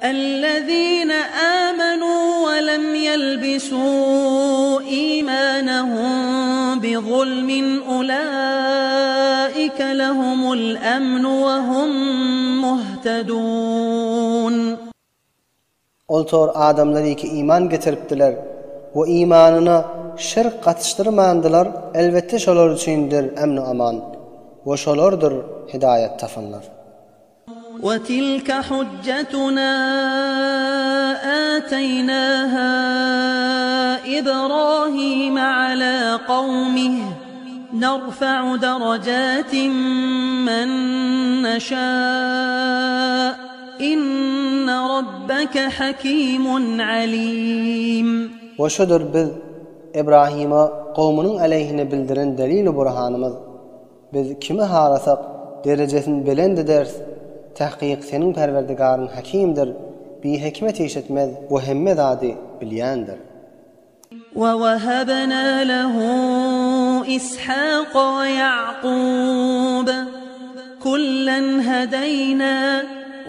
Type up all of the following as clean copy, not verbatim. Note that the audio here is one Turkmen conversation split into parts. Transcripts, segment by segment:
Ellezine amenu we lem ýelbisû îmânehum bizulmin ulaike lehumul emnu we hum muhtedûn. Ol tor adamlar ki iman getiripdiler we imanyna şirk gatyşdyrmandylar, elbetde şolar üçindir emn-u-aman we şolardyr hidaýat tapanlar. وتلك حجتنا آتيناها إبراهيم على قومه نرفع درجات من نشاء إن ربك حكيم عليم. We şudur biz Ibrahime kowmunyň aleýhine bildiren delil-u burhanymyz. Biz kimi halasak, derejesini belent ederis. Tahkyk seniň Perwerdigaryň Hakimdir, bihikmet iş etmez we hemme zady bilýändir. وَوَهَبْنَا لَهُ إِسْحَاقَ وَيَعْقُوبَ كُلًّا هَدَيْنَا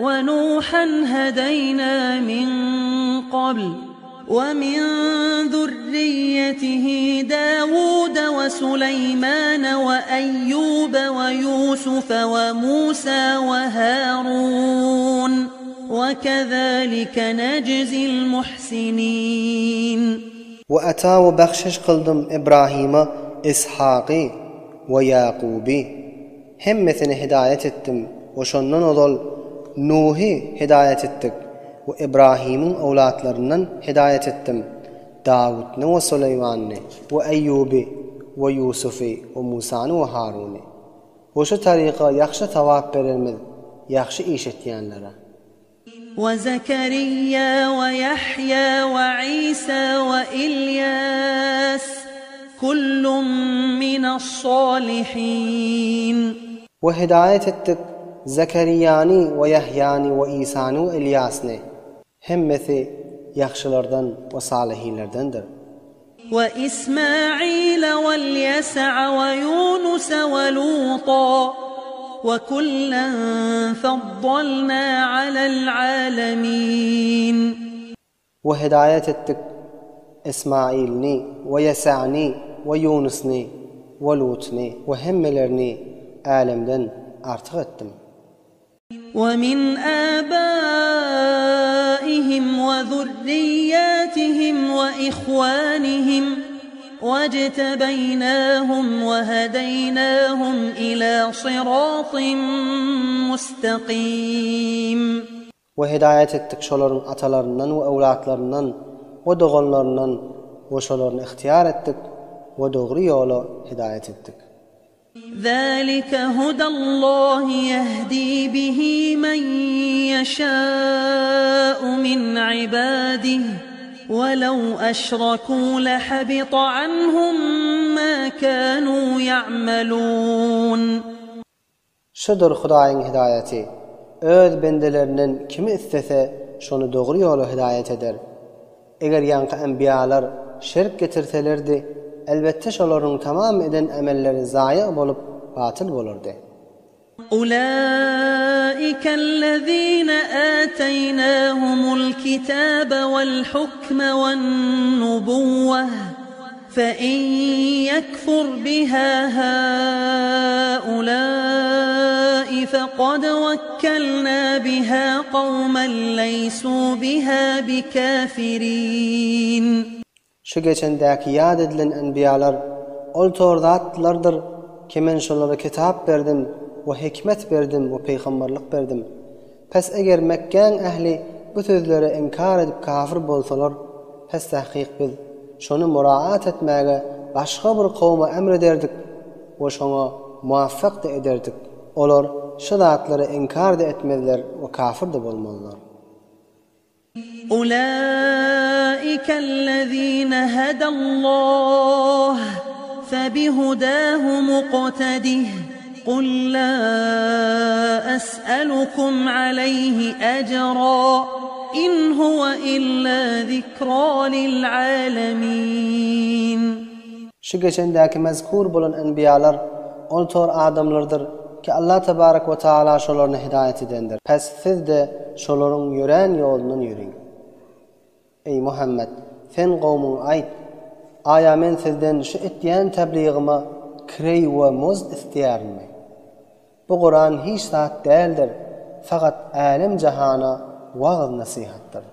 وَنُوحًا هَدَيْنَا مِنْ قَبْلُ وَمِن ذُرِّيَّتِهِ دَاوُودَ وَسُلَيْمَانَ وَأَيُّوبَ وَيُوسُفَ وَمُوسَى وَهَارُونَ وَكَذَلِكَ نَجْزِي الْمُحْسِنِينَ. We ata we bahşiş kyldym Ybrahyma Ishagy we Ýakuby. Hemmesini hidaýat etdim we şondan ozal Nuhy hidaýat etdik we Ybrahymyň owlatlaryndan hidaýat etdim Dawutny we Suleýmanyny we Eýýuby we Ýusufy we Musany we Haruny. We şu taryka ýagşy sogap berermiz ýagşy iş etýänlere. وزكريا ويحيى وعيسى وإلياس كل من الصالحين. We hidaýat etdik Zekeriýany we Ýahýany we Isany we Ilýasny, hemmesi ýagşylardan we salyhinlerdendir. وإسماعيل واليسع ويونس ولوطا وكلا فضلنا على العالمين. We hidaýat etdik Ismailni we Ýesa'ni we Ýunusny we Lutny we hemmelerini älemden artyk etdim. ومن آبائهم وذرياتهم وإخوانهم واجتبيناهم وهديناهم إلى صراط مستقيم. We hidaýat etdik şolaryň atalaryndan we öwlatlaryndan we doganlaryndan we şolaryny ygtyýar etdik we dogry ýola hidaýat etdik. ذلك هدى الله يهدي به من يشاء من عباده ولو أشركوا لحبط عنهم ما كانوا يعملون. Şudur Hudaýyň hidaýaty. Öz bendelerinden kimi islese, şony dogry ýola hidaýat eder. Eger ýaňky enbiýalar şirk getirselerdi, elbetde şolaryň tamam eden emelleri zaýa bolup, batyl bolardy. أولئك الذين آتيناهم الكتاب والحكم والنبوة فإن يكفر بها هؤلاء فقد وكلنا بها قوما ليسوا بها بكافرين. Şu geçendäki ýat edilen enbiýalar ol tor zatlardyr ki men şolara kitap berdim we hikmet berdim we pygamberlik berdim. Pes eger Mekgäň ähli bu sözlere inkar edip kafir bolsalar, pes tahkyk biz şony muraat etmäge başga bir kowma emr ederdik we şoňa muwaffak-da ederdik. Olar şu zatlary inkar-da etmezler we kafir-de bolmazlar. أولئك الذين هدى الله فبهداه مقتده قل لا أسألكم عليه أجرا إن هو إلا ذكرى للعالمين. Şu geçendäki mezkur bolan enbiýalar ol tor adamlardyr. ki Allah tebarek we taala şolaryny hidaýat edendir. Pes siz-de şolaryň ýörän ýolundan ýöriň. Eý, Muhammet! Sen gowmuňa aýt, Aýa men sizden şu etýän tebligyma kireý we muzd isleýärinmi? Bu Kuran hiç zat däldir, fakat älem-jahana wagyz-nesihatdyr.